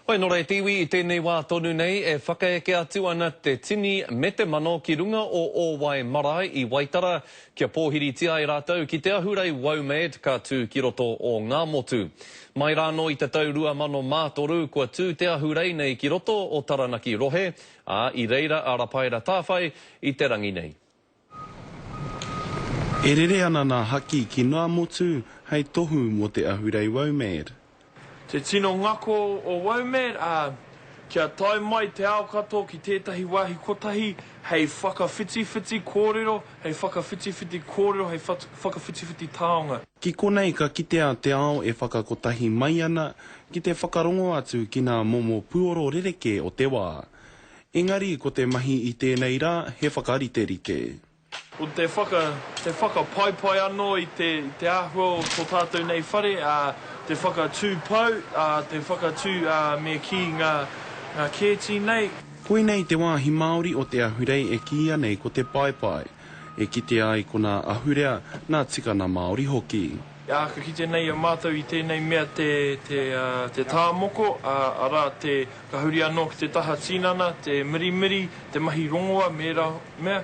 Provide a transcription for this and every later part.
Whai nō te iwi i tēnei wā tonu nei e whakaeke atu ana te tini me te mano ki runga o Ōwae Marae i Waitara kia pōhiritia ai rātou ki te ahurei WOMAD ka tū ki roto o Ngāmotu. Mai rānō i te tau 2003 kua tū te ahurei nei ki roto o Taranaki rohe, ā, i reira a Rapaera Tāwhai i te rangi nei. E rere ana nā Haki ki ngā motu hei tohu mō te ahurei WOMAD. Te tino ngako o WOMAD, ā, kia tae mai te ao katoa ki tētahi wāhi kotahi hei whakawhitiwhiti kōrero, hei whakawhitiwhiti kōrero, hei whakawhitiwhiti taonga. Ki konei ka kitea te ao e whakakotahi mai ana ki te whakarongo atu ki nā momo puoro rerekē o te wā. Engari ko te mahi i tēnei rā he whakariterite. Ko te whaka, te whakapaipai anō i te, i te āhua o tō tātou nei whare, ā, te whakatū pou, ā, te whakatū, ā, me kī ngā, ngā kēti nei. Koinei te wāhi Māori o te ahurei e kīia nei ko te paepae, e kitea ai ko nā ahurea, nā tikana Māori hoki. Ā, ka kite nei a mātou i tēnei mea te, te, ā, te tā moko, ā, arā, te, Ka huri anō ki te taha tinana, te mirimiri, te mahi rongoa me ērā mea.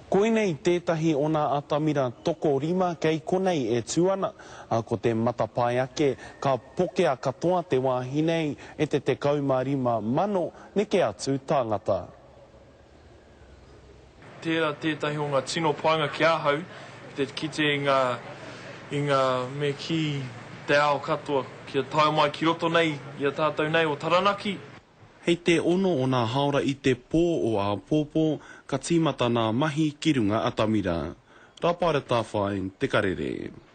Koinei tētahi o nā atamira tokorima kei konei e tū ana, ā, ko te matapae ake ka pokea katoa te wāhi nei e te 15,000 neke atu tāngata. Tērā tētahi o ngā tino painga ki ahau, ki te kite i ngā, i ngā, me kī, te ao katoa, kia tae mai ki roto nei i a tātou nei o Taranaki. Hei te ono o nā haora i te pō o āpōpō ka tīmata nā mahi ki runga atamira. Rapaera Tawhai, Te Karere.